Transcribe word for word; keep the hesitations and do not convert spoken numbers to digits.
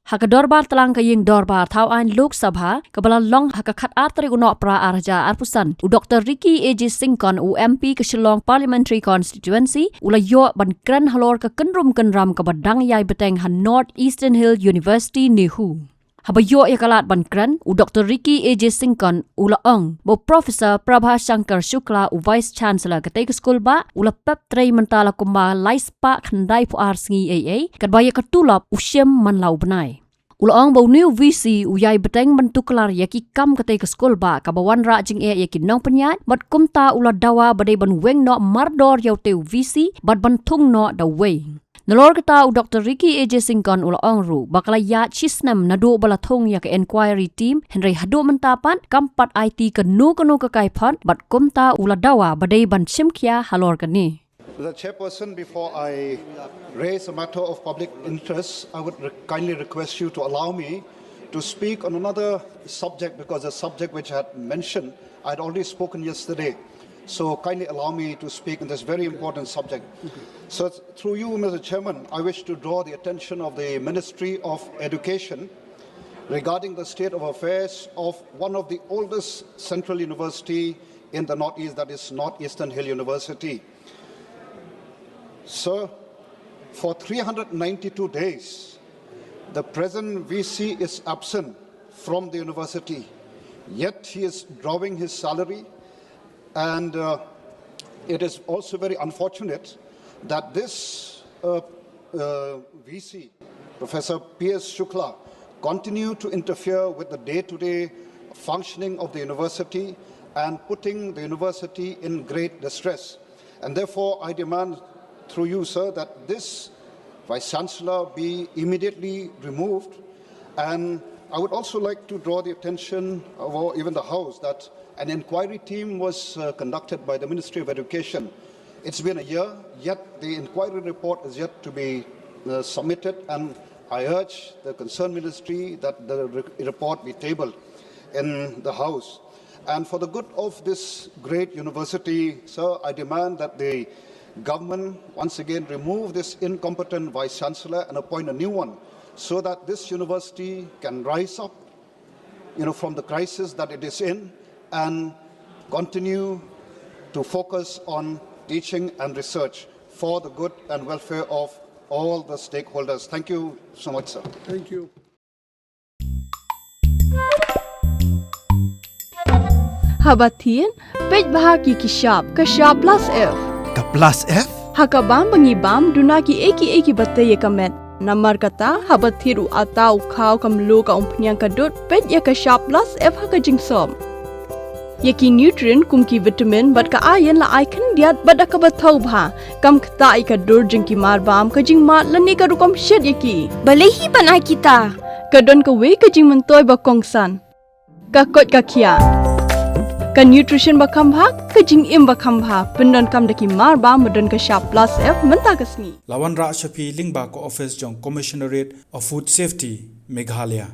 Ha ka dorbar tlang ka ïing dorbar thaw aiñ Lok Sabha, kaba la long ha ka khatar tarik u Nohprah arhajar arphew san, u Doktor Ricky A J Syngkon, u M P ka Shillong Parliamentary Constituency, u la ïoh ban kren halor ka kynrum kynram kaba dang ïai bteng ha North Eastern Hill University, NEHU. Haba ïoh ïa ka lad ban kren, u Doktor Ricky A J Syngkon u la ong ba u Professor Prabha Shankar Shukla, u Vice Chancellor katei ka skul bah, u la pep trei mynta la kumba lai spah khyndai phew ar sngi ei ei, katba ïa ka tulop u shim man la u bnai. U la ong ba une u V C u ïai bteng ban tuklar ïa ki kam katei ka skul bah, kaba wanrah jingeh ïa ki nongpynïaid, bad kumta u la dawa ba dei ban weng noh mardor ïa utei u V C, bad ban thung noh da uwei. Nalor kata, u Doktor Ricky A J Syngkon u la ong ruh ba ka la ïaid shi snem naduh ba la thung ïa ka inquiry team, hynrei haduh mynta pat kam pat aiti kano kano ka kaiphod, bad kumta u la dawa ba dei ban shim khia halor kane. Mister Chairperson, before I raise a matter of public interest, I would re- kindly request you to allow me to speak on another subject, because the subject which I had mentioned, I had already spoken yesterday. So kindly allow me to speak on this very important subject. So, through you, Mister Chairman, I wish to draw the attention of the Ministry of Education regarding the state of affairs of one of the oldest central university in the Northeast, that is Northeastern Hill University. Sir, for three hundred ninety-two days, the present V C is absent from the university, yet he is drawing his salary, and uh, it is also very unfortunate that this uh, uh, V C, Professor P S Shukla, continue to interfere with the day-to-day functioning of the university and putting the university in great distress. And therefore, I demand through you, sir, that this Vice Chancellor be immediately removed. And I would also like to draw the attention of all, even the House, that an inquiry team was uh, conducted by the Ministry of Education. It's been a year, yet the inquiry report is yet to be uh, submitted, and I urge the concerned ministry that the re- report be tabled in the House. And for the good of this great university, sir, I demand that the government once again remove this incompetent vice chancellor and appoint a new one, so that this university can rise up, you know, from the crisis that it is in and continue to focus on teaching and research for the good and welfare of all the stakeholders. Thank you so much, sir. Thank you. Haba thied, peit bha ki ki shap, ka shap plus F. Ka plus F? Ha ka bam ba ngi bam, duna ki ei ki ei kiba tei ïa ka met. Namar kata, haba thied u ata, u khaw, ka mluh, ka umphniang, ka dud, peit ïa ka shap plus F ha ka jingsop. Ïa ki nutrient kum ki vitamin bad ka iron la ai khyndiat bad da kaba thaw bha. Kam ktah ïa ka dur jong ki mar bam, ka jingmad lane ka rukom shet ïa ki. Balei hi ban ai kita? Ka don kawei ka jingmyntoi ba kongsan. Ka koit ka khiah. Ka nutrition ba kham bha, ka jingim ba kham bha. Pyndonkam da ki mar bam ba don ka shap plus F mynta ka sngi. La wanrah sha phi lyngba ka office jong Commissionerate of Food Safety, Meghalaya.